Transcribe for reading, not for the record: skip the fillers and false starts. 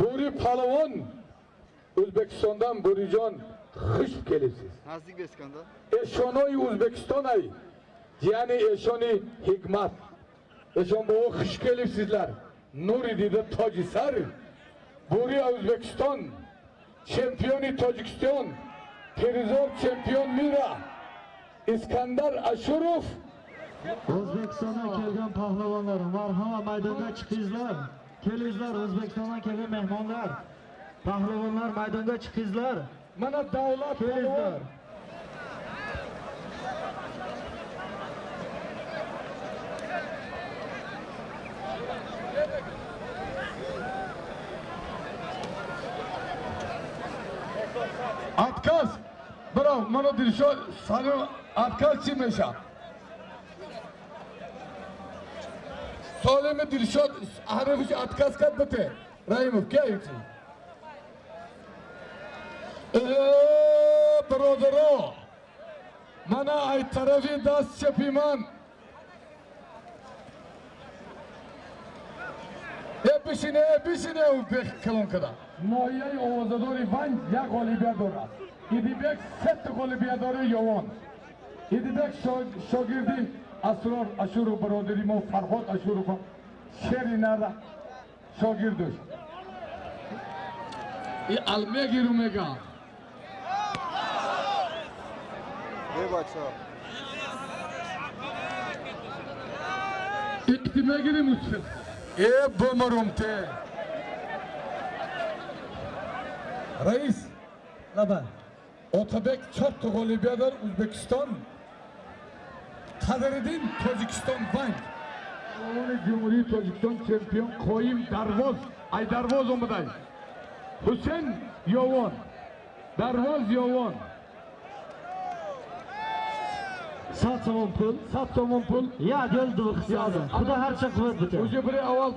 Bo'ri polvon O'zbekistondan Bo'rijon xush kelibsiz. Наздик ба Искандар. Эшонои O'zbekiston ay, ya'ni эшони Hikmat. Эшон бо xush kelibsizlar. Nuri dida toji sar. Bo'ri O'zbekiston чемпиони Tojikiston, Перизор чемпион мира. Iskandar Ashurov. O'zbekistondan kelgan pahlavonlar, marhamat, maydonga chiqingizlar. Kelingizlar, O'zbekistondan kelgan mehmonlar. Pahlavonlar, maydonga chiqingizlar. Mana Davlat Kelingizlar. polvon. Отказ. Биров, мана Дилшод Салим отказ чӣ мешавад? Солими Дилшод ҳарифиш отказ кард бите. Раимов, ки? Бародаро, мана ай тарафи даст чапи ман э бишине, э бишине, ӯ бех калон када. Ноҳияи овозадори Ванҷ як ғолибият дорад. Идибек сета ғолибият дора Ёвон. Идибек шогирди Асрор Ашуров, бародари мо Фарҳод Ашуров, шери нара шогирдуш. И алмегиру мега. Е бача. Икти мегири мусфил. Э бумурумте. Раис, Лаба. Otabek чорта ғолибият дор Ӯзбекистон. Қадриddin Tojikiston Vanj. Палвони Ҷумҳурии Тоҷикистон чемпион Қоим Дарвоз, ай Дарвоз омадай. Ҳусен Ёвон. Дарвоз Ёвон. 100 сомон пул. 100 сомон пул. Як yo'l duv hisobi. Xudo harcha quvvat bitar. Уже biri avval.